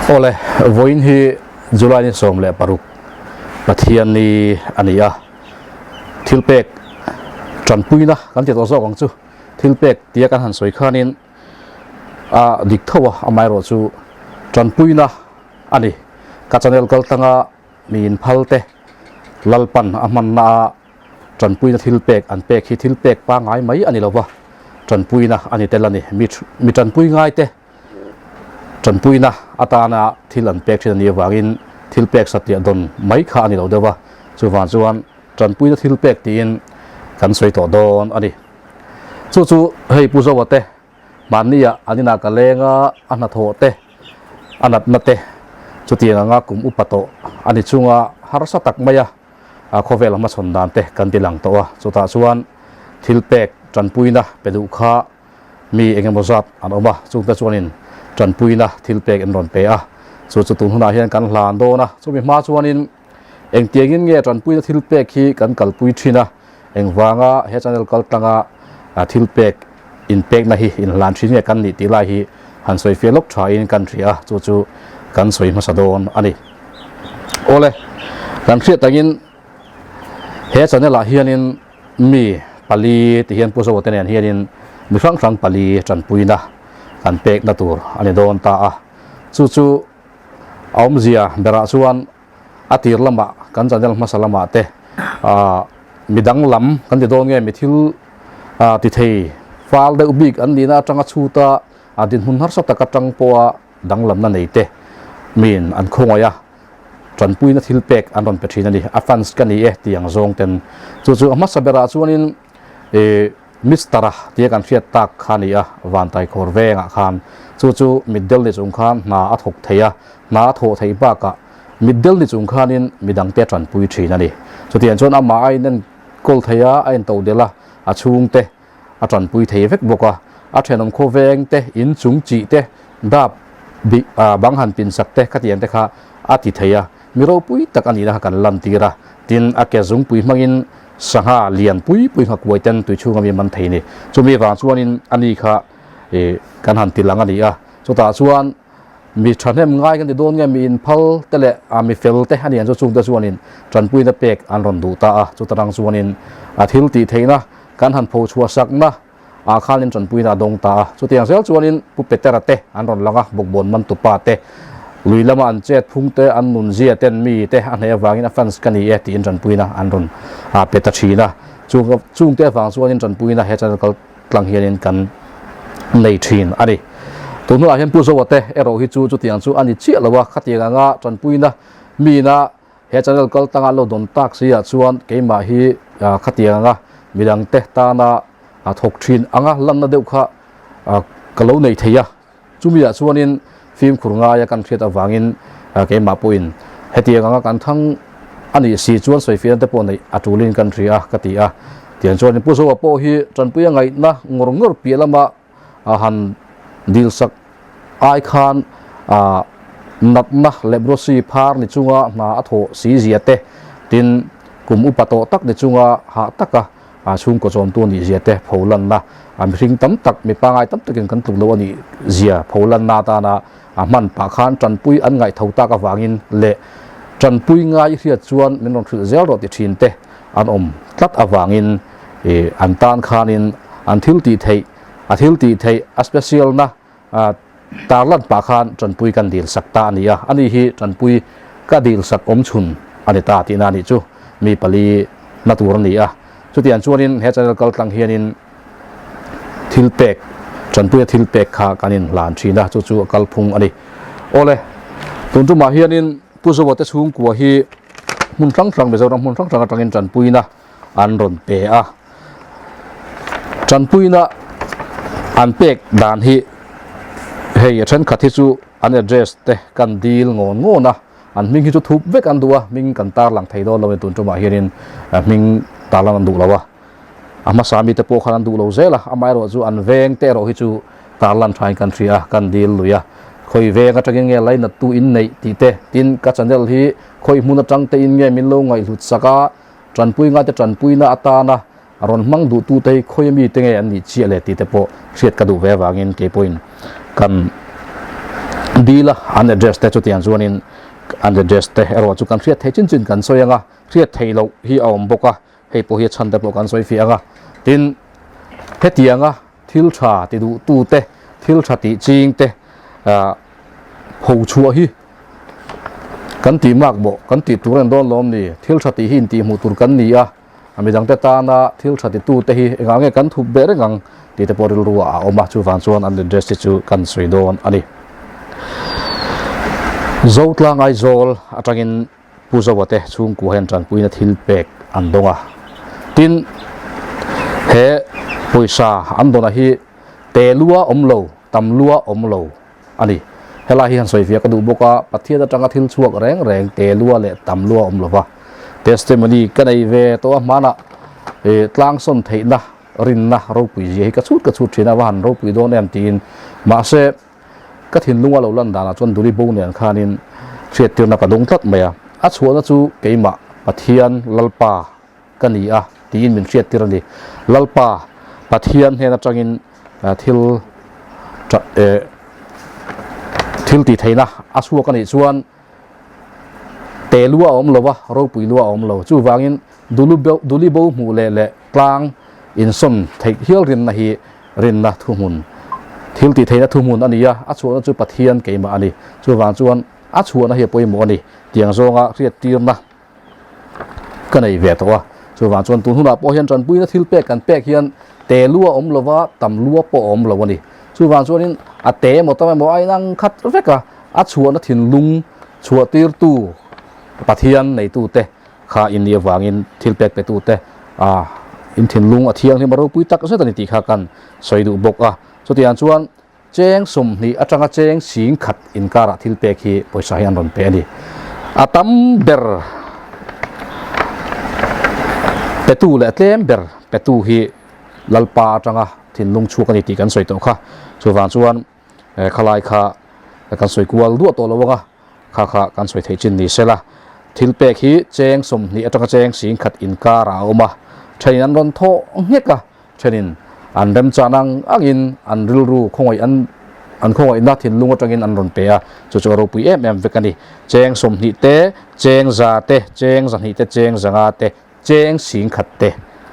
Awle, vawiin hi July ni 16 Pathian ni a ni a, thilpek tanpuina kan ti tawh zawk ang chu, thilpek tia kan han sawi khanin a dik tho a, amaherawh chu tanpuina a ni. Ka channel kal tlanga mi inphal te Lalpan a hmanna a Tanpuina thil pek an pek hi thil pek pangngai mai a ni lo va, tanpuina a ni tel a ni. Mi mi tanpui ngaite tanpuina atana thil an pek thin a nih avangin thil pek satliah dawn mai kha a ni lo deuh va, chuvang chuan tanpuina thil pek tiin kan sawi tawh dawn a ni. Chu chu hei Pu Zoa te Mahnia an inah ka leng a, a hnathawh te, a natna te chutiang anga kum upa tawh a ni chunga harsa tak mai a, khawvel a hmachhawn dan te kan ti lang tawh a. Chutah chuan thil pek tanpuina pe duh kha mi eng emaw zat an awm a, chungte chuanin tanpuina thil pek an rawn pe a, chu chu tun hunah hian kan hlan dawn a. Chumi hma chuanin Engtiangin nge tanpuina thil pek hi kan kalpui thin a, engvanga he channel kal tlanga thil pek inpekna hi inhlan thin nge kan nih tih lai hi han sawi fiah lawk thain kan hria a, chu chu kan sawi hmasa dawn a ni. Awle, kan hriat angin he channel ah hianin mi pali ti hian Pu Zote nen hianin mi hrang hrang pali tanpuina kan pekna tur a ni dawn ta a, chu chu a awmzia berah chuan a tir lamah kan channel hmasa lamah te ah midang lam kan ti dawn nge mi thil ah ti thei fal deuh bik an nihna atanga chhuta a dinhmun harsa tak atang pawha danglamna nei te miin an khawngaih a tanpuina thil pek an rawn pe thin a ni a fans ka ni e tih ang zawng ten chu chu a hmasa berah chuanin ih Mister-a tia kan hriat tak kha a ni a, Vantaikhawr vengah khan chu chu mitdel ni chung khan hna a thawk thei a, hna a thawh theih bakah mitdel ni chung khanin midangte a tanpui thin a ni. Chutiang chuan amah a inenkawl thei a, a intodelh a, a chhungte a tanpui thei vek bawk a, a thenawm khawveng te, inchung chih te, dap bih bang han pinsak te khatiang te kha a ti thei a, mi ropui tak a nihna kha kan lantir a, tin a ke zungpui hmangin Sangha lian pui pui ngha kuai ten tui chhunga mi man thei ni. Chumi vang chuanin a ni kha ih kan han ti lang a ni a. Chutah chuan mi thahnem ngai kan ti dawn nge mi inphal te leh a mi fel te a ni ang chu chungte chuanin tanpuina pek an rawn duh ta a. Chuta rang chuanin a thil tih theihna kan han pho chhuah sakna ah khanin tanpuina a dawng ta a. Chutiang zel chuanin Pu Petera te an rawn lang a, Bawkbawn Mantupa te lui lama an chet phung te, an nunzia ten mi te a hne avangin a fans ka ni e tiin tanpuina an rawn pe ta thin a. Chung chungte avang chuanin tanpuina he channel kal tlang hianin kan nei thin a ni. Tun hnuah hian Pu Zoa te erawh hi chu chutiang chu a ni chiah lo a, khatiang anga tanpuina miina He channel kal tanga lo dawn tak si ah chuan keimah hi khatiang anga midangte tana thawk thin anga lanna deuh kha ka lo nei thei a, chumi ah chuanin fimkhur ngaia kan hriat avangin keimah pawhin hetiang anga kan thang a nih si chuan sawifiahna te pawh neih a tulin kan hria a ka ti a, tiang chuanin Pu Zoa pawh hi tanpuia ngaihna ngawr ngawr piah lama a han dil sak ai khan ah natna leprosy phar ni chunga hna a thawh si zia te, tin kum upa tawh tak ni chunga hah taka ah chhungkaw chawmtu nih zia te pho lanna ah mihring tam tak mi pangai tam takin kan tluk lo a nih zia pho lanna atana a hman pah khan tanpui an ngaih tho tak avangin leh tanpui ngai i hriat chuan min rawn hrilh zel rawh ti thin te an awm tlat avangin ih an tan khanin an thil tih theih a thil tih theih a special na tarlan pah khan tanpui kan dil sak ta a ni a, ani hi tanpui ka dil sak awm chhun a ni ta tihna a nih chu mi pali na tur a ni a, chutiang chuanin he channel kal tlang hianin thil pek tanpuia thil pek kha kan inhlan thin a, chu chu a kalphung a ni. Awle, tun tumah hianin Pu Zoa te chhungkua hi hmun hrang hrang Mizoram hmun hrang hrang atangin tanpuina an rawn pe a, tanpuina an pek dan hi hei a thenkhat hi chu an address te kan dil ngawn ngawn a, an hming hi chu thup vek an duh a, hming kan tarlang thei dawn lo a ni tun tumah hianin hming tarlang an duh lo a. A hmasa mite pawh khan an duh lo zel a, amaherawh chu an veng te erawh hi chu tarlan thain kan hria a, kan dil lui a. Khawi veng atangin nge lainattu in neih tih te, tin ka channel hi khawi hmun atang te in nge min lo ngaihhlut sak a, tanpui ngaite tanpuina atana rawn hmang duhtu te hi khawi ami te nge an nih chiah le tih te pawh hriat ka duh ve avangin keipawhin kan. Dil a an address te chutiang chuanin an address te erawh chu kan hriat theih chin chin kan sawi ang a, hriat theih loh hi a awm bawk a, hei pawh hi a chhan te pawh kan sawi fiah ang a. Tin, hetianga thil tha ti duh tu te, thil tha tih ching te ah pho chhuah hi kan tih mak mawh, kan tih tur a ni dawn lawm ni? Thil tha tih hi intih hmuh tur kan ni a. A midangte tana thil tha titute hi engah nge kan thup beh reng ang tih te pawh rilru ah a awm a, chuvang chuan an address hi chu kan sawi dawn a ni. Zotlang Aizawl atangin Pu Zoa te chhungkua hian tanpuina thil pek an dawng a, tin he pawisa an dawn ah hi te lua awm lo, tam lua awm lo a ni. Helai hi han sawi fiah ka duh bawk a, Pathian atanga thil chhuak reng reng te lua leh tam lua awm lova testimony ka nei ve tawh a, hmanah ih tlangsawn theihna rinna ropui zia hi ka chhut ka chhut thin a, va han ropui dawn em tiin mahse ka thinlunga lo lan danah chuan Duli bo nen khanin hriattirna ka dawng tlat mai a, a chhuahna chu keimah Pathian Lalpa ka ni a tiin min hriattir a ni. Lalpa Pathian hnen atangin thil thil tih theihna a chhuak a nih chuan te lua a awm lo a, ropui lua a awm lo. Chuvangin duli bo hmuh leh leh tlang insawn theih hial rinna hi rinna thuhmun, thil tih theihna thuhmun a ni a, a chhuahna chu Pathian keimah a ni. Chuvang chuan a chhuahna hi a pawimawh a ni. Tiang zawnga hriattirna ka nei ve tawh a, chuvang chuan tun hunah pawh hian tanpuina thil pek kan pek hian te lu a awm lo va, tam lu a pawh a awm lo a ni. Chuvang chuanin a te emaw tam emaw a inang khat vek a, a chhuahna thinlung chhuah tirtu Pathian neitute kha in nih avangin thil pek petute a in thinlung a thianghlim a ropui tak zet a ni tih kha kan sawi duh bawk a. Chutiang chuan Cheng 20 atanga cheng 10,000 inkarah thil pek hi pawisa hi an rawn pe a ni. A tam ber petu leh a tlem ber petu hi Lalpa atanga thinlung chhuak a ni tih kan sawi tawh kha. Chuvang chuan khalai kha kan sawi kual duah tawh lo ang a, kha kha kan sawi theih chin ni sela. Thil pek hi cheng 20 atanga cheng 10,000 inkarah a awm a, thenin an rawn thawh nghek a. Thenin an remchan ang angin an rilru khawngaih an an khawngaihna thinlung atangin an rawn pe a, chu chu a ropui em em vek a ni. Cheng 20 te, cheng 100 te, cheng 200 te, cheng 500 te, cheng 10,000 te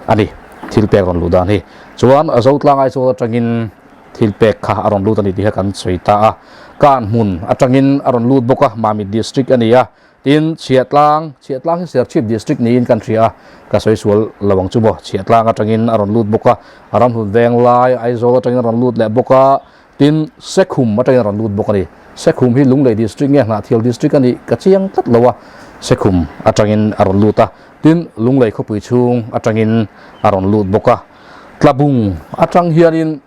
a ni thil pek rawn luh dan hi. Chuan a Zotlang Aizawl atangin thil pek kha a rawn lut a ni tih kha kan sawi ta a. Kanhmun atangin a rawn lut bawk a, Mamit District a ni a. Tin, Chhiahtlang, Chhiahtlang hi Serchhip District niin kan hria a, ka sawi sual lo ang chu maw, Chhiahtlang atangin a rawn lut bawk a, a ramhlun veng lai Aizawl atangin a rawn lut leh bawk a, tin, Sekhum atangin a rawn lut bawk a ni. Sekhum hi Lunglei District nge Hnahthial District a nih ka chiang tlat lo a, Sekhum atangin a rawn lut a, tin, Lunglei khawpui chhung atangin a rawn lut bawk a, Tlabung atang hianin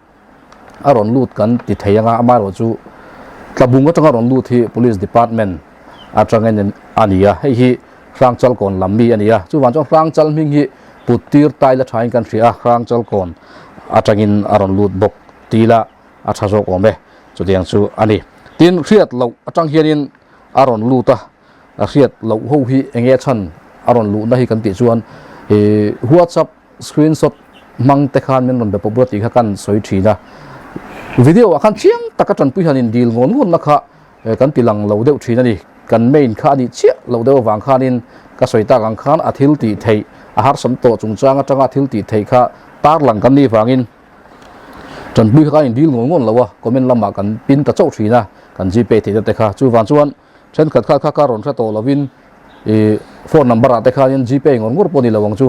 a rawn lut kan ti thei anga amaherawh chu tlabung atanga rawn lut hi police department atangin a ni a, hei hi Hrangchalkawn lam mi a ni a, chuvang chuan Hrangchal hming hi put tir tai la thain kan hria a, Hrangchalkawn atangin a rawn lut bawk ti ila a tha zawk awm e, chutiang chu a ni. Tin, hriat loh atang hianin a rawn lut a, a hriat loh ho hi enge chhan a rawn luhna hi kan tih chuan ih WhatsApp Screenshot hmang te khan min rawn be pawp rawh tih kha kan sawi thin a, video ah khan chiang taka tanpui han in dil ngawn ngawn na kha kan ti lang lo deuh thin a ni, kan main kha a nih chiah loh deuh avang khanin ka sawi tak ang khan a thil tih theih a harsam tawh chungchang atanga a thil tih theih kha tarlang kan nih vangin tanpui kha kan in dil ngawn ngawn lo a, comment lamah kan pin ta chauh thin a, kan gpay theihna te kha chuvang chuan thenkhat kha kha ka rawn hre tawh lovin ih phone number ah te khanin gpay ngawr ngawr pawh ni lo ang chu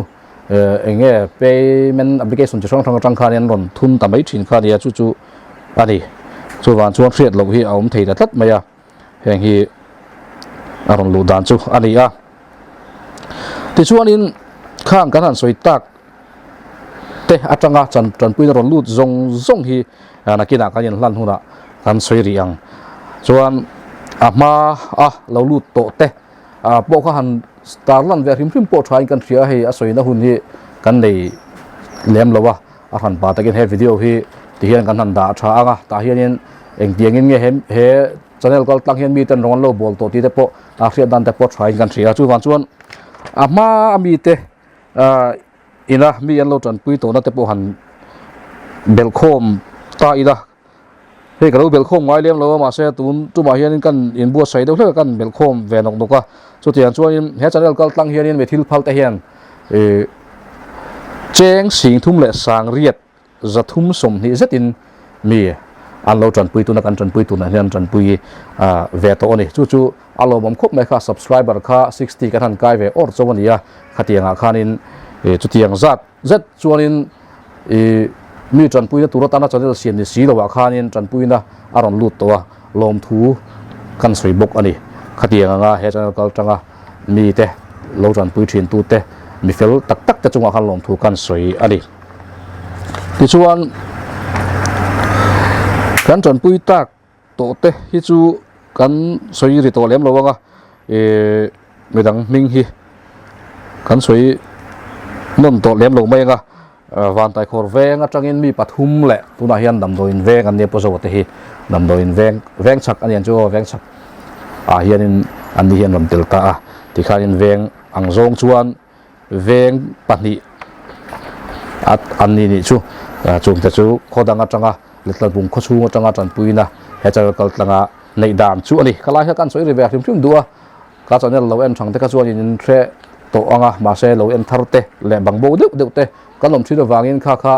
eng nge payment application chi hrang hrang atang khanin an rawn thun ta mai thin kha nia chu chu a ni chuvang chuan hriat loh hi a awm thei ta tlat mai a heng hi a rawn luh dan chu a ni a tichuanin khang kan han sawi tak te atanga chan tanpuina rawn lut zawng zawng hi nakinah kan inhlan hunah kan sawi rih ang chuan a hma a lo lut tawh te pawh kha han tarlan ve hrim hrim pawh thain kan hria a hei a sawina hun hi kan nei lem lo a a hran pa takin he video hi tihian kan han dah tha ang a tah hianin engtiangin nge he he channel kal tlang hian miten rawng an lo bawl tawh tih te pawh a hriat dan te pawh thain kan hria chuvang chuan a hma a mite ina mi an lo tanpui tawhna te pawh han belhkhawm ta ila. Hei ka lo belhkhawm ngai lem lo a, mahse tun tumah hianin kan inbuatsaih deuh hlek a, kan belhkhawm ve nawk nawk a. Chutiang chuanin he channel kal tlang hianin mi thil phal te hian ih cheng singthum leh sangriat 320 zetin mi an lo tanpui tuna kan tanpui tunah hian an tanpui ve tawh a ni. Chu chu a lawmawm khawp mai kha subscriber kha 60 kan han kai ve awr chauh a ni a, khatiangah khanin chutiang zat zet chuanin ih mi tanpuina tur atana channel siam ni si loah khanin tanpuina a rawn lut tawh a, lawmthu kan sawi bawk a ni. Khatiang anga he channel kal tanga mite lo tanpui thin tute mi fel tak tak te chungah khan lawmthu kan sawi a ni. Tichuan kan tanpui tak tawh te hi chu kan sawi ri tawh lem lo ang a, ih midang hming hi kan sawi nawn tawh lem lo mai ang a, Vantaikhawr veng atangin mi pathum leh tunah hian damdawiin veng an nia pawh zawk te hi damdawiin veng veng chhak a ni ang chu aw veng chhak ah hianin an ni hi an rawn tel ta a tikhanin veng ang zawng chuan veng pahnih at an ni nih chu chungte chu khaw dang atanga Letlalbung khaw chhung atanga tanpuina he channel kal tlanga neih dan chu a ni. Khalai kha kan sawi ri ve hrim hrim duh a, ka channel lo en thang te kha chuan in hre tawh ang a, mahse lo en thar te leh bang bo deuh deuh te kan awm thin avangin kha kha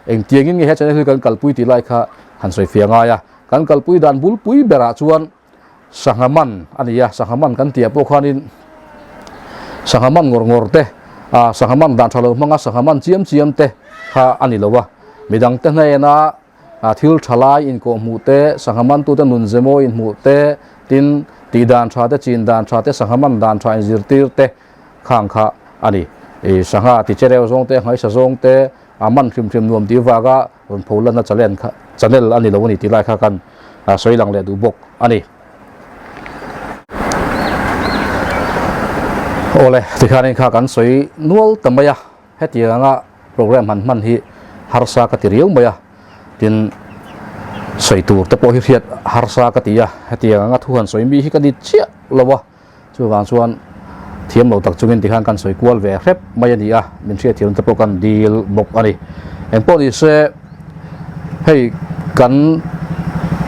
engtiangin nge he channel hi kan kalpui tih lai kha han sawi fiah ngai a. Kan kalpui dan bulpui berah chuan Sangha man a ni a, sangha man kan tih ah pawh khanin sangha man ngawr ngawr te, ah sangha man dan tha lo hmanga sangha man chiam chiam te kha a ni lo a. Midang te hnena ah thil tha lai inkawh hmuh te, sangha man tute nun ze mawi inhmuh te, tin tih dan tha te, chin dan tha te, sangha man dan tha inzirtir te khang kha a ni. Ih sangha ti chereu zawng te, nghaisa zawng te, a man hrim hrim nuam tih vaga rawn pho lanna challenge kha channel a ni lo a ni tih lai kha kan sawi lang leh duh bawk a ni. Awle tikhanin kha kan sawi nual ta mai a, hetiang anga program han hman hi harsa ka ti riau mai a, tin sawi tur te pawh hi hriat harsa ka ti a, hetiang anga thu han sawi mi hi ka ni chiah lo a. Chuvang chuan thiam lo tak chungin tikhan kan sawi kual ve hrep mai a ni a, min hriatthiam te pawh kan dil bawk a ni. Engpawh ni se hei kan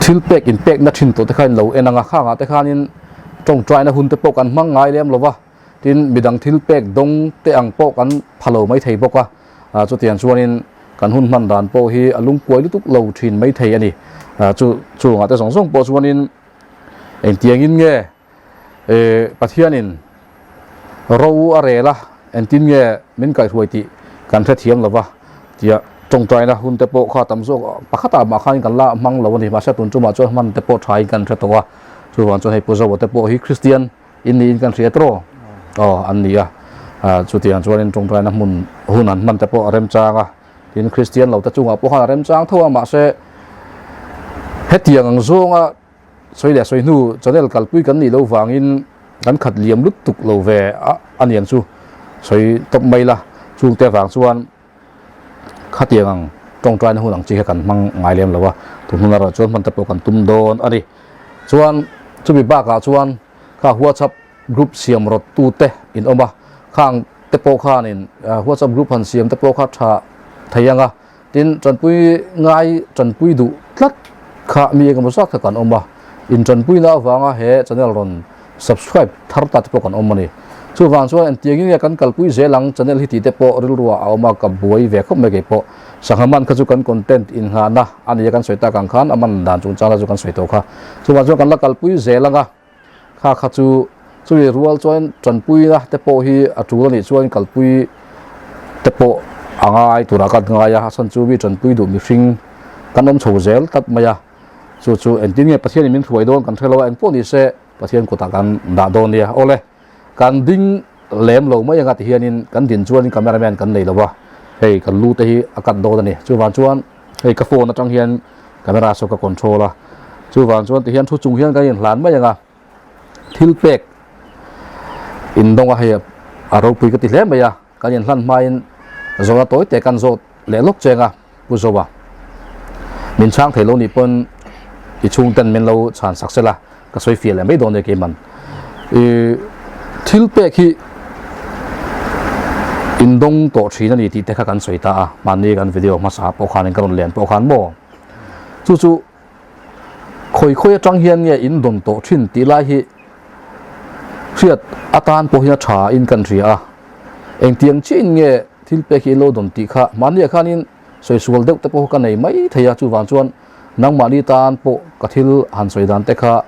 thil pek inpekna thin tawh te kha in lo en ang a, khangah te khanin tawngtaina hun te pawh kan hmang ngai lem lo va, tin midang thil pek dawng te ang pawh kan pha lo mai thei bawk a, chutiang chuanin kan hun hman dan pawh hi a lungkuai lutuk lo thin mai thei a ni. Chu chungah te zawng zawng pawh chuanin engtiangin nge Pathianin ro a rel a, engtin nge min kaihruai tih kan hrethiam lo va, tia tawngtaina hun te pawh kha tam zawk pakhatah mah khanin kan la hmang lo a ni. Mahse tun tumah chuan hman te pawh thain kan hre tawh a, chuvang chuan hei Pu Zoa te pawh hi Kristian in niin kan hria tawh aw an ni a, chutiang chuanin tawngtaina hmun hun an hman te pawh a remchang a, tin Kristian lo te chungah pawh khan a remchang tho a, mahse hetiang ang zawnga Sawi leh sawi hnu channel kalpui kan nih loh vangin kan khat liam lutuk lo ve a a niang chu sawi tawp mai la, chungte vang chuan khatiang ang tawngtaina hun ang chi kha kan hmang ngai lem lo a, tun hun erawh chuan hman te pawh kan tum dawn a ni. Chuan chumi bakah chuan kha WhatsApp group siam rawt tute in awm a, khang te pawh khanin WhatsApp group han siam te pawh kha tha thei ang a, Tin, tanpui ngai tanpui duh tlat kha mi engemaw zat kha kan awm a, in tanpuina avanga he channel rawn subscribe thar ta te pawh kan awm a ni. Chuvang chuan engtiangin nge kan kalpui zel ang channel hi tih te pawh rilruah a awm a, ka buai ve khawp mai kei pawh. Sangha man kha chu kan content innghahna a ni a, kan sawi tak ang khan a man dan chungchang la chu kan sawi tawh kha. Chuvang chuan kan la kalpui zel ang a, kha kha chu chumi rual chuan tanpuina te pawh hi a tul a nih chuan kalpui te pawh a ngai turah ka ngai a, a chhan chu mi tanpui duh mihring kan awm chho zel tlat mai a, chu chu engtin nge Pathianin min hruai dawn kan hre lo a, engpawh ni se Pathian kutah kan dah dawn nia. Awle, kan ding lem lo mai anga ti hianin kan din chuanin camera man kan nei lo a, hei kan lu te hi a cut dawn a ni, chuvang chuan hei ka phone atang hian camera saw ka control a, chuvang chuan ti hian thu chung hian kan inhlan mai anga thil pek in dawng a hei a ropui ka ti hle mai a, kan inhlan hmain zawhna tawi te kan zawt leh lawk cheng a Pu Zoa min chhang thei lo nih pawn i chhung ten min lo chhan sak sela ka sawi fiah leh mai dawn nia keiman i thil pek hi in dawng tawh thin a ni tih te kha kan sawi ta a, mahni kan video hmasa pawh khanin ka rawn len pawh khan maw chu chu. Khawi khawi atang hian nge in dawn tawh thin tih lai hi hriat atan pawh hian a tha in kan hria a. Engtiang chiahin nge thil pek hi in lo dawn tih kha mahniah khanin sawi sual deuh te pawh ka nei mai thei a, chuvang chuan nangmahni tan pawh ka thil han sawi dan te kha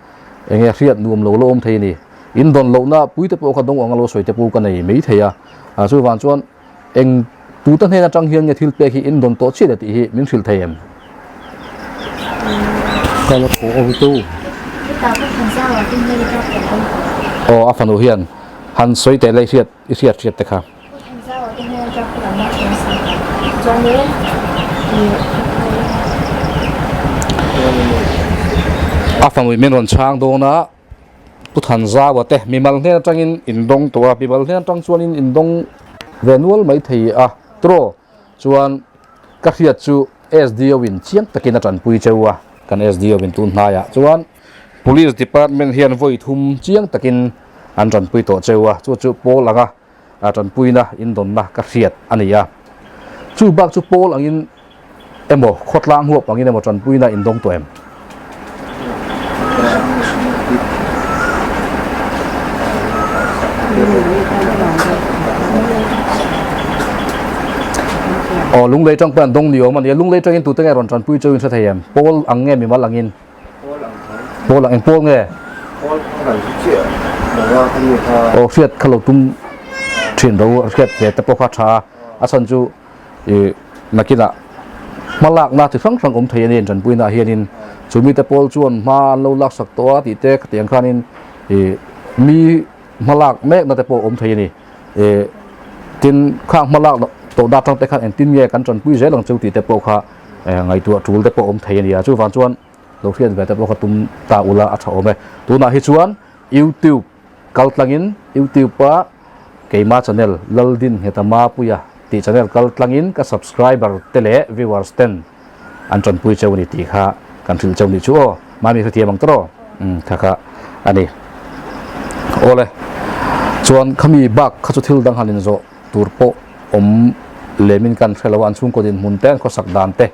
enge hriat nuam lo la awm thei a ni. In dawn lohna pui te pawh kha dawng anga lo sawi te pawh ka nei mai thei a, chuvang chuan eng tute hnen atang hian nge thil pek hi in dawn tawh chiah le tih hi min hrilh thei em? Ka la pawh awm tu. Aw a fanu hian han sawi teh le i hriat i hriat hriat te kha. A fanu min rawn chhang dawn a Pu Thanzaua te mimal hnen atangin in dawng tawh a, mimal hnen atang chuanin in dawng ve nual mai thei a tawh chuan ka hriat chu SDO in chiang takin a tanpui cheu a, kan SDO in tun hnaiah chuan Police Department hian vawi thum chiang takin an tanpui tawh cheu a, chu chu pawl anga a tanpuina indawnna ka hriat a ni a. Chu bak chu pawl angin emaw khawtlang huap angin emaw tanpuina indawng tawh em? Aw lunglei tang pawh an dawng ni awm a ni a, lunglei tangin tute nge rawn tanpui chauhin hre thei em? Pawl ang nge mimal angin? Pawl ang eng pawl nge? Pawl kan hre chiah lo a ka nu kha. Aw hriat kha lo tum thin ro hriat ve te pawh kha tha a, a chhan chu ih nakinah hma lakna chi hrang hrang awm thei a ni tanpuina ah hianin chu mite pawl chuan hma an lo laksak tawh a tih te khatiang khanin ih mi hma lak mekna te pawh awm thei a ni ih tin khang hma lak tawh dak atang te khan engtin nge kan tanpui zel ang cheu tih te pawh kha ngaihtuah tul te pawh awm thei a ni a, chuvang chuan lo hriat ve te pawh kha tum ta ula a tha awm e. Tunah hi chuan YouTube kal tlangin YouTube a keima channel Laldin Ngheta Mapuia tih channel kal tlangin ka subscriber te leh viewers ten an tanpui cheu a ni tih kha kan hrilh cheu nih chu aw. Mami hrethiam ang tawh umm kha kha a ni. Awle chuan khami bak kha chu thil dang han inzawh tur pawh awm lemin kan hre lo a, an chhungkaw dinhmun te, an khawsak dan te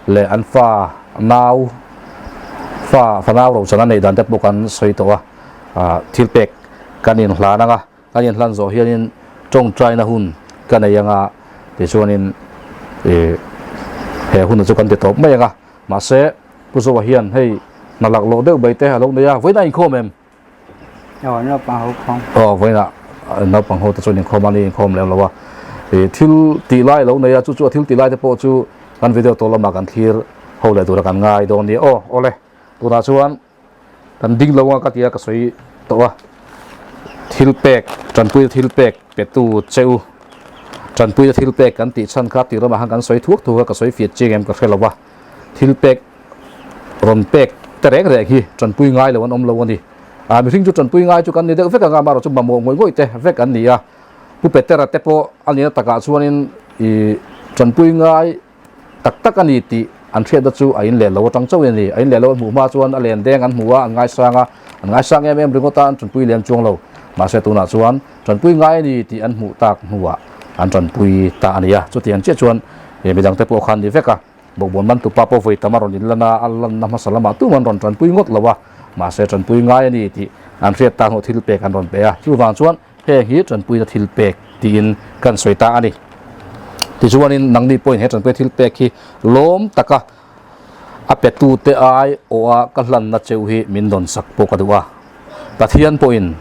leh an fa nau fa fanau rochan a neih dan te pawh kan sawi tawh a, ah thil pek kan inhlan ang a, kan inhlan zawh hianin tawngtaina hun ka nei ang a tichuanin ih he hun chu kan ti tawp mai ang a, mahse Pu Zoa hian hei hna laklawh deuh bai te a lo nei a, vawiin a inkhawm em? Aw naupang ho khawm. Aw vawiinah naupang ho te chuan inkhawm a ni inkhawm lem lo a. Ih thil tih lai lo nei a chu chu a thil tih lai te pawh chu kan video tawh lamah kan thlir ho leh tura kan ngai dawn nia. Aw awle tunah chuan kan ding lo anga ka tia ka sawi tawh a. Thil pek tanpuina thil pek petu che u tanpuina thil pek kan tih chhan kha tih ramah khan kan sawi thuak thuak a ka sawi fiah chiang em ka hre lo a. Thil pek rawn pek te reng reng hi tanpui ngai lo an awm lo a ni. Ah mihring chu tanpui ngai chu kan ni deuh vek ang a, amaherawh chu mamawh ngawih ngawih te vek an ni a. Pu Petera te pawh a nihna takah chuanin ih tanpui ngai tak tak a ni tih an hriatna chu a inleh lo atang chauhin a ni. A inleh lo an hmuh hma chuan a len deng an hmu a, an ngaisang a, an ngaisang em em ringawt a, an tanpui lem chuang lo. Mahse tunah chuan tanpui ngai a ni tih an hmuh tak hnuah an tanpui ta a ni a. Chutiang chiah chuan midangte pawh khan ni vek a. Bawkbawn man tupa pawh vawi tam a rawn inlan a, a lanna hmasa lamah tum an rawn tanpui ngawt lo a, mahse tanpui ngai a ni tih an hriat tak hnuah thil pek an rawn pe a, chuvang chuan heng hi tanpuina thil pek tiin kan sawi ta a ni. Tichuanin nangni pawhin he tanpuina thil pek hi lawm taka a petute ai awha ka hlanna cheu hi min dawn sak pawh ka duh a, Pathian pawhin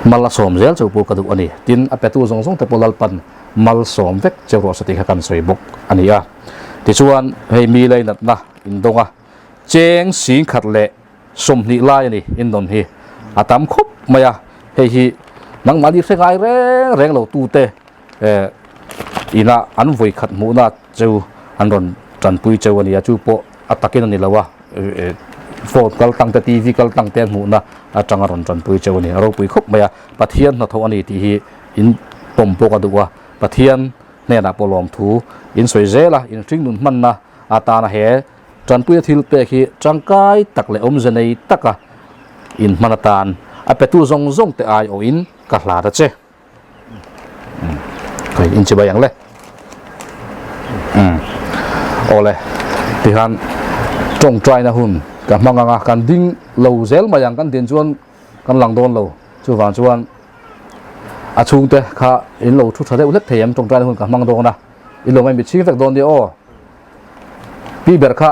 mal a sawm zel cheu pawh ka duh a ni. Tin, a petu zawng zawng te pawh Lalpan malsawm vek cheu rawh se tih kha kan sawi bawk a ni a. Tichuan, hei mi leinatna indawng a, cheng singkhat leh 20 lai a ni indawn hi a tam khawp mai a. Hei hi nangmahni hre ngai reng reng lo tute eh ina an vawi khat hmuhna cheu an rawn tanpui cheu a ni a, chu pawh a takin a ni lo a, phone kal tang te TV kal tang te an hmuhna atanga rawn tanpui cheu a ni. A ropui khawp mai a, Pathian hnathawh a ni tih hi in pawm pawh ka duh a, Pathian hnenah pawh lawmthu in sawi zel a, in hring nun hmanna atana he tanpuia thil pek hi tangkai tak leh awmze nei taka in hman atan a petu zawng zawng te aiawhin ka hlat a che. Khawi in chibai ang le. Awle tihan tawngtaina hun. Ka hmang ang a, kan ding lo zel mai ang, kan din chuan kan lang dawn lo. Chuvang chuan a chhungte kha in lo thu tha deuh hlek thei em tawngtaina hun ka hmang dawn a, i lo ngaihmit chhing vek dawn nia aw. Pi ber kha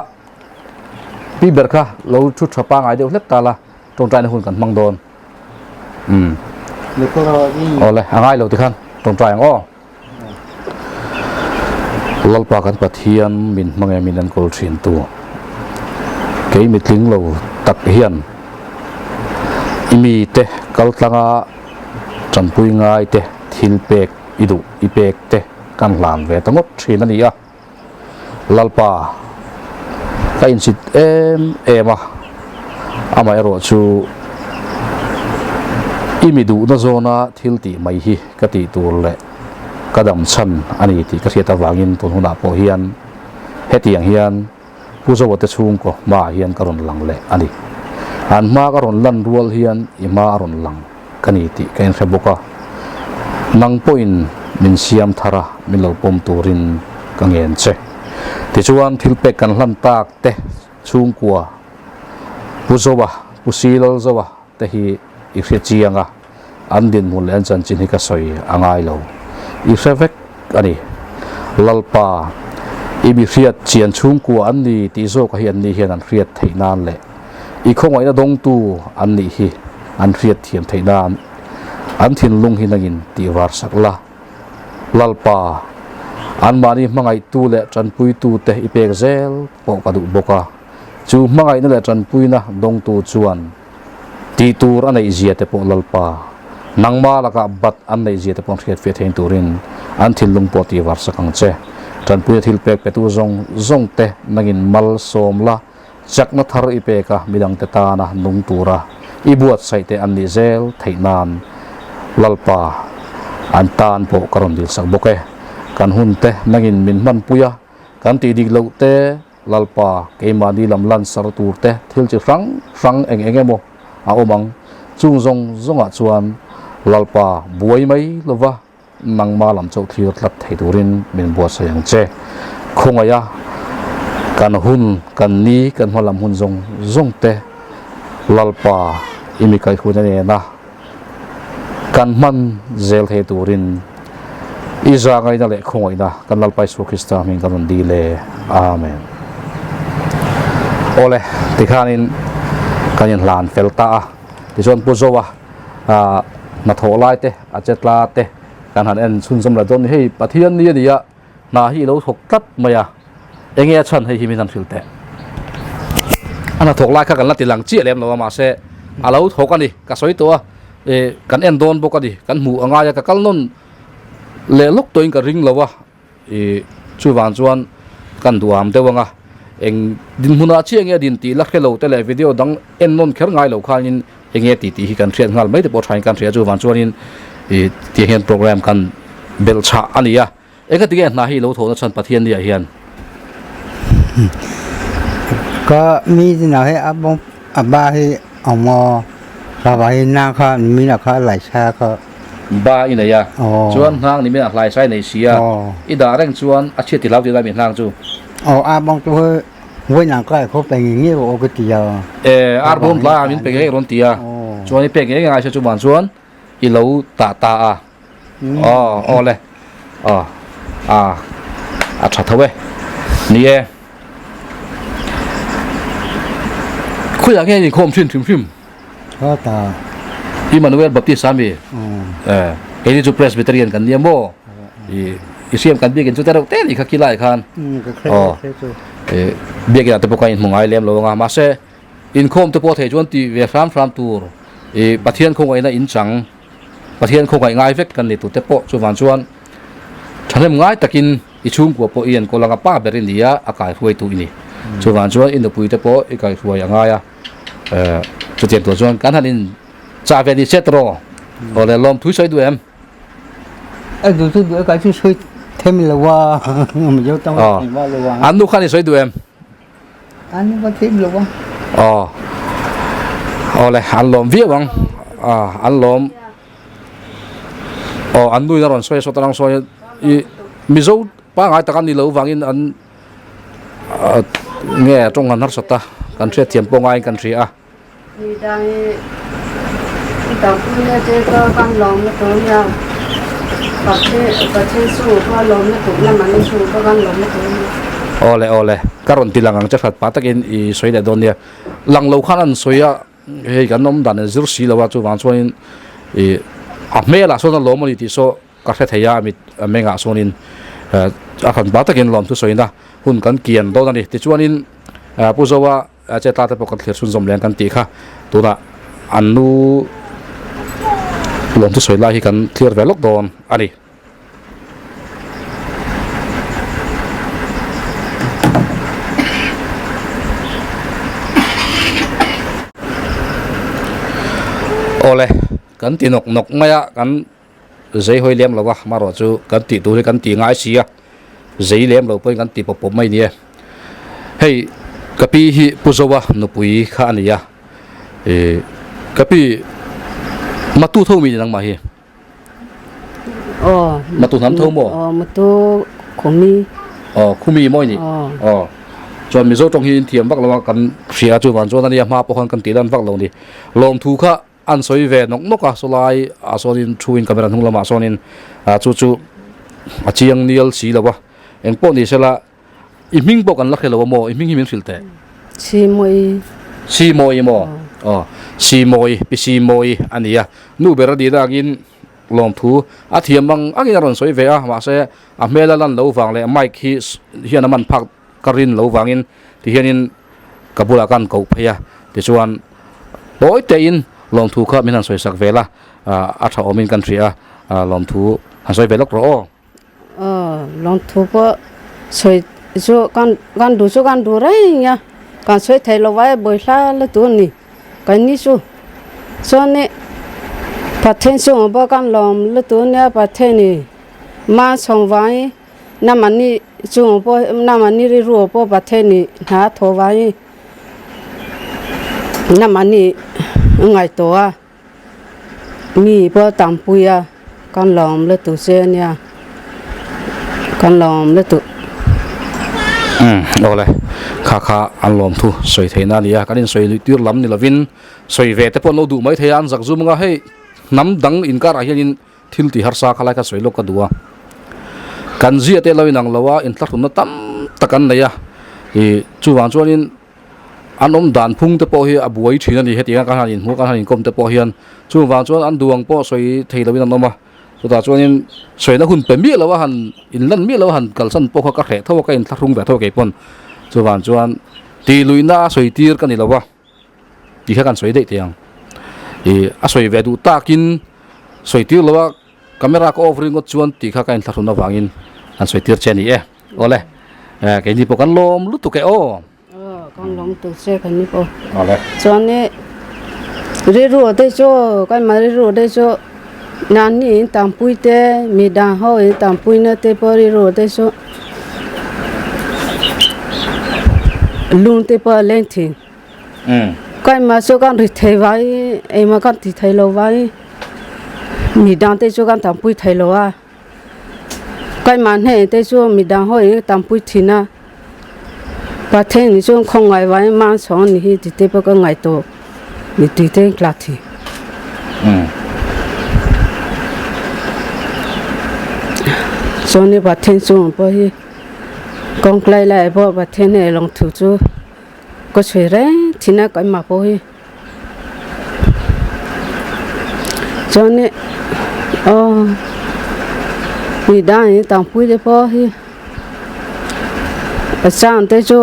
pi ber kha lo thu tha pangai deuh hlek ta la tawngtaina hun kan hmang dawn. Umm. Awle, a ngai lo tikhan tawngtai ang aw. Lalpa kan Pathian min hmang em in an kawl thin tu. Kei mitling lo tak hian i mi te kal tlanga tanpui ngai te thil pek i duh i pek te kan hlan ve ta ngawt thin a ni a. Lalpa ka insit em em a, amaherawh chu i mi duhna zawna thil tih mai hi ka tih tur leh ka dam chhan a ni tih ka hriat avangin tun hunah pawh hian hetiang hian Pu Zoa te chhungkaw hmaah hian ka rawn lang leh a ni. An hma ka rawn lan rual hian i hma a rawn lang ka ni tih ka inhre bawk a, nang pawhin min siam thar a, min lo pawm turin ka ngen che. Tichuan thil pek kan hlan tak te chhungkua Pu Zoa, Pu Silal Zoa te hi i hre chiang a, an dinhmun leh an chanchin hi ka sawi a ngai lo. I hre vek a ni. Lalpa, i mi hriat chian chhungkua an ni tih zawka hi an ni hian an hriat theih nan leh i khawngaihna dawngtu an nih hi an hriat thiam theih nan an thinlung hi nangin tih var sak la. Lalpa, anmahni hmangaihtu leh tanpuitu te i pek zel pawh ka duh bawk a. Chu hmangaihna leh tanpuina dawngtu chuan tih tur a neih zia te pawh Lalpa, nangma lakah bat an neih zia te pawh an hriat fiah thein turin an thinlung pawh tih var sak ang che. Tanpuina thil pek petu zawng zawng te nangin mal sawm la, chakna thar i pek a, midangte tana nung tura i buatsaih te an nih zel theih nan Lalpa an tan pawh ka rawn dilsak bawk e. Kan hun te nangin min hmanpui a, kan tih dik loh te Lalpa, keimahni lam lansar tur te thil chi hrang hrang eng eng emaw a awm ang. Chung zawng zawngah chuan Lalpa buai mai lova nangma lam chauh thlir tlat thei turin min buatsaih ang che. Khawngaiha kan hun, kan ni, kan hma lam hun zawng zawng te Lalpa i mi kaihhruaina nena kan hman zel thei turin i zahngaihna leh khawngaihna kan Lalpa Isua Krista hming kan rawn dil e. Amen. Awle, tikhanin kan inhlan fel ta a, tichuan Pu Zoa hnathawh lai te, a che tla te kan han en chhunzawm la dawn ni. Hei Pathian ni a ni a, hna hi i lo thawk tlat mai a, enge a chhan hei hi min han hrilh teh. A hnathawk lai kha kan la ti lang chiah lem lo a mahse a lo thawk a ni ka sawi tawh a eh kan en dawn bawk a ni kan hmuh a ngai a ka kal nawn leh lawk tawhin ka ring lo a ih chuvang chuan kan duham deuh ang a eng dinhmunah chiah enge a din tih la hre lo te leh video dang en nawn kher ngai lo khanin Enge tih tih hi kan hriat nghal mai te pawh thain kan hria chuvang chuanin ih tiang hian program kan belh chhah a ni a, eng ati nge hna hi lo thawhna chhan Pathian ni ah hian? Ka mi zinah hi a bawng a ba hi awm aw ka ba hi nang kha mi lah kha lai sa kha. Ba i nei a, chuan hnang ni mi ah hlai sai nei si a, i dah reng chuan a chhiat ti hlau ti lai mi hnang chu. Aw a bawng chu hei Vawiin ka khaw pe ngei ngei rawh aw ka ti a. E, ar bawm tlai ah min pe ngei rawn ti a. Chuan i pek ngei ngai se chuman chuan i lo tah ta a. Aw, aw le. Aw, a, a tha tho e. Ni e. Khawiah nge inkhawm thin hrim hrim? Kha ta. Emmanuel Baptist a mi? E, keini chu Presbyterian kan nia maw? I i hriam kan biakin chu te reuh te ni kha khilai khan. Aw. E, biakin ah te pawh khan inhmu ngai lem lo anga mahse inkhawm te pawh thei chuan ti ve hram hram tur i Pathian khawngaihna inchang Pathian khawngaih ngai vek kan ni tur te pawh chuvang chuan thahnem ngai takin i chhungkua pawh i enkawl anga pa ber i ni a a kaihruaitu i ni. Chuvang chuan i nupui te pawh i kaihruai a ngai a. E, chutiang tur chuan kan han in chah ve ni se tawh aw le lawm thui sawi duh em? A duh chu duh e, kai chu sawi them lo a, Mizo tawng a thei vak lo a. An nu khan i sawi duh em? An nu ka them lo a. Aw, aw le, an lawm viau ang, an lawm, aw an nu in a rawn sawi a sawt atang sawi i Mizo pangngai tak an ni lo vangin an nge tawng han harsat a. Kan hriatthiam pawh ngaiin kan hria a. Mi dang i i tanpuina te ka kan lawmna tur nia. Pathian chungah pawh a lawmna tur nia, mahni chungah pawh kan lawmna tur nia. Awle awle, ka rawn ti lang ang che hrat pah takin i sawi leh dawn nia. Lang lo khan an sawi a, hei kan awm dan an zir si lo a, chuvang chuanin i a hmelah sawn a lawm a ni tih saw ka hre thei a, mit a mengah sawnin a hran pah takin lawmthu sawina hun kan kian dawn a ni. Tichuanin Pu Zoa Chetla te pawh kan thlir chhunzawm leh ang kan tih kha tunah an nu lawmthu sawi lai hi kan thlir ve lawk dawn a ni. Awle kan ti nawk nawk mai a kan zei hawi lem lo a amaherawh chu kan tih tur hi kan ti ngai si a zei lem lo pawhin kan ti pawp pawp mai a ni e hei ka pi hi Pu Zoa nupui kha a ni a ih ka pi matu tho mi ni nangmah hi aw matu hnam tho maw aw matu khumi aw khumi maw ni aw chuan Mizo tawng hi inthiam vak lo a kan hria chuan chuan a nia hma pawh khan kan tih lan vak lo a ni lawmthu kha An sawi ve nawk nawk a, sawlai ah sawnin thuin camera hnung lamah sawnin ah chu chu a chiang nial si lo a, engpawh ni sela i hming pawh kan la hre lo a maw, i hming hi min hrilh teh. Simawi. Simawi maw? Aw, Simawi, Pi Simawi a ni a, nu ber a nihna angin lawmthu a thiam ang angin a rawn sawi ve a, mahse a hmel a lan lo vang leh mic hi hian a man phak ka rin lo vangin tihianin ka bulah khan koh phei a, tichuan tawi tein lawmthu kha min han sawi sak vel a, a tha awmin kan hria a, lawmthu han sawi ve lawk rawh aw. Aw, lawmthu pawh sawi chu kan kan duh chu kan duh reng a, kan sawi thei lo vai bawihla la tur a ni kan ni chu. Chuan Pathian chungah pawh kan lawm lutuk a nia Pathianin ma chhawng vangin Namani chung pawh namani rilru pawh Pathian nih hna a thaw vangin namani a ngaihtuah a, mi pawh tampui a kan lawm lutuk che ania kan lawm lutuk. Umm awle kha kha an lawm thu sawi theihna a ni a, kan insawi luih tir lam ni lovin sawi ve te pawh an lo duh mai thei a, an zak zum anga hei hnam dang inkarah hianin Thil tih harsa kha lai kha sawi lawk ka duh a, kan zia te lo inang lo a, inthlahrunna tam tak an nei a, ih chuvang chuanin an awm dan phung te pawh hi a buai thin a ni hetiang a kan han inhmuh kan han inkawm te pawh hian chuvang chuan an duang pawh sawi thei loin an awm a, chutah chuanin sawina hun pe miah lo a han inlan miah lo a han kalsan pawh kha ka hreh tho a ka inthlahrung ve tho a keipawn chuvang chuan tih luihna a sawi tir ka ni lo a. Tih kha kan sawi daih thei ang. Ih a sawi ve duh takin sawi tir lo a, camera ka off ringawt chuan tih kha ka inthlahrun avangin an sawi tir che a ni e. Awle, keini pawh kan lawm lutuk e aw. Aw, kan lawm lutuk che keini pawh. Awle. Chuan i rilru te chu keimah rilru te chu nani in tampui te midang ho in tampui na te pawh rilru te chu lung te pawh a leng thin. Keimah chu kan ri thei vai engmah kan ti thei lo vai midang te chu kan tampui thei lo a keimah hneh te chu midang ho in tampui thin a Pathian nih chuan khawngaih vai mang chhawng a ni hi tih te pawh ka ngaihtuah ni tih te tla thei. Chuan Pathian chungah pawh hi kawng lai lai pawh Pathian hei lawngthu chu. Ka chhui reng thin a keimah pawh hi chuan i aw midang in tangpui te pawh hi a chang te chu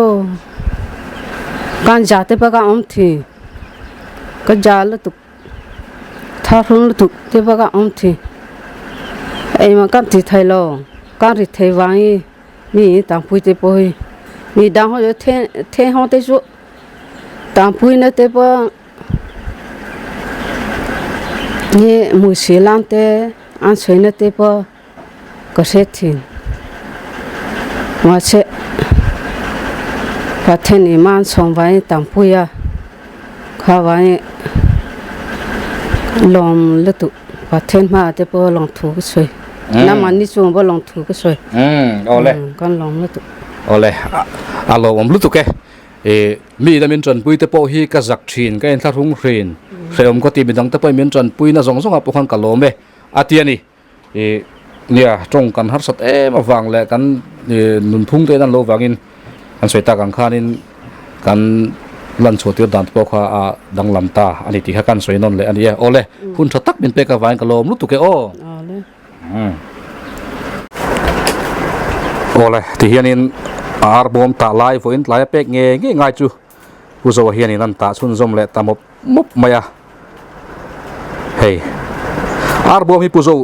kan za te pawh kan awm thin ka za lutuk tharhlum lutuk te pawh kan awm thin engmah kan ti thei lo kan ri thei vangin. Mi tangpui te pawh hi mi dang ho chu then ho te chu tangpui na te pawh hi hmuhsih lan te an sawi na te pawh ka hre thin mahse Pathian in man chhawm vangin tangpui a kha vangin lawm lutuk. Pathian hmaah te pawh lawngthu ka sawi. Nangmahni chungah pawh lawngthu ka sawi. Awle. Kan lawm lutuk. Awle. A lawmawm lutuk e. Ih mi ina min tanpui te pawh hi ka zak thin, ka inthlahrung hrin, hrehawm ka ti midang te pawhin min tanpui na zawng zawngah pawh khan ka lawm e a ti a ni. Ih nia tawng kan harsat em avang leh kan ih nunphung te in an lo vangin kan sawi tak ang khanin kan lan chhuah tir dan te pawh kha a danglam ta a ni tih kha kan sawi nawn leh a ni e. Awle hun tha tak min pek avangin ka lawm lutuk e aw. Awle ti hianin ar bawm tah lai vawiin tlai a pek nge nge ngai chu Pu Zoa hianin an tah chhunzawm leh ta mawp mawp mai a. Hei ar bawm hi Pu Zo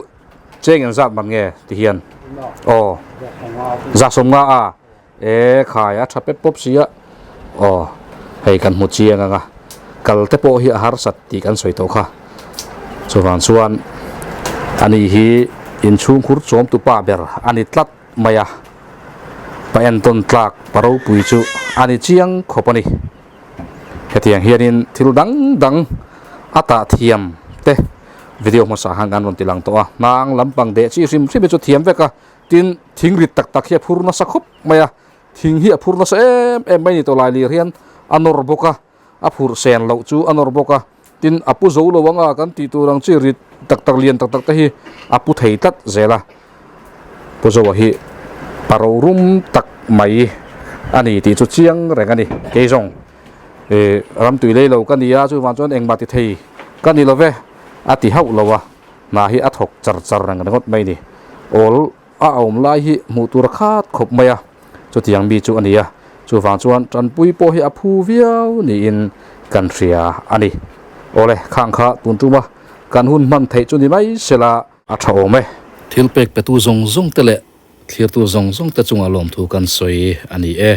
cheng in zat man nge ti hian aw zak sawm nga a e khai a tha pep pawp si a aw hei kan hmu chiang ang a kal te pawh hi a harsat tih kan sawi tawh kha chuvang chuan ani hi inchhungkhur chawm tu pa ber a ni tlat mai a pa entawn tlak pa ropui chu a ni chiang khawp a ni. Hetiang hianin thil dang dang a tah thiam te video hmasa khan kan rawn ti lang tawh a, hnang lampang deh chi hrim hrim hi chu thiam vek a, tin thing rit tak tak hi a phur nasa khawp mai a, thing hi a phur nasa em em mai ni tawh lai lir hian a nawr bawk a, a phurh sen loh chu a nawr bawk a, tin a pu zo lo anga kan tih tur ang chi rit tak tak lian tak tak te hi a pu thei tlat zel a. Pu Zoa hi pa rorum tak mai a ni tih chu chiang reng a ni. Kei zawng ih ramtui lei lo ka ni a, chuvang chuan engmah ti thei ka ni lo ve a ti hauh lo a, hna hi a thawk char char reng ringawt mai a ni. Awl a awm lai hi hmuh tur a khat khawp mai a, chutiang mi chu a ni a, chuvang chuan tanpui pawh hi a phu viau niin kan hria a ni. Awle khang kha tun tuma kan hun hman theih chu ni mai sela. A tha awm e. Thil pek petu zawng zawng te leh thlirtu zawng zawng te chungah lawmthu kan sawi a ni e.